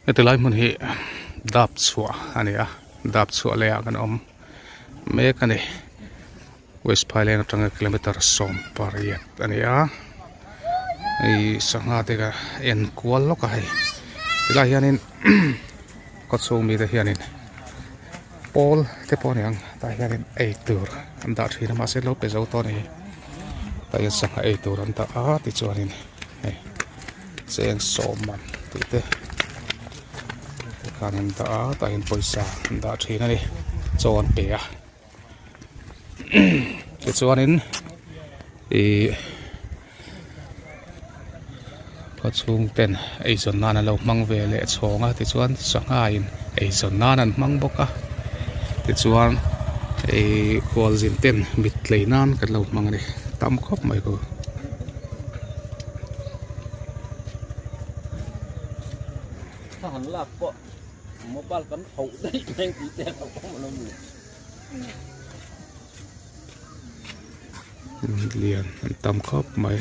Heti lai hmun hi dap chhuah a ni a dap chhuah leh ah kan awm mek a ni west phaileng atanga kilometer 18 a ni a hei sangha te ka en kual lawk a hei tilai hianin khaw chhung mite hianin pawl te pawh a ni ang tah hianin ei tur an dah thin a mahse lo pe zo tawh a ni tah hian sangha ei tur an dah a tichuanin hei. Cheng sawm man tih te khan an dah a tah hian pawisa an dah thin a ni chaw an pe a tichuanin ihh khaw chhung ten eizawn nan an lo hmang ve leh chhawng a tichuan sangha in eizawn nan an hmang bawk a tichuan ihh khualzin ten mit tlei nan kan lo hmang a ni tam khawp mai ku. Thla han lak pawh mobile kan hauh daih mai tih te a lo awm lo ni. Lian an tam khawp mai.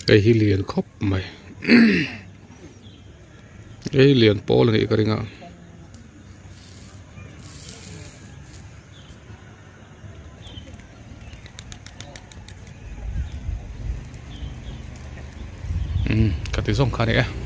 Hei hi lian khawp mai hei lian pawl a nih ka ring a. Ka ti zawng kha a ni e.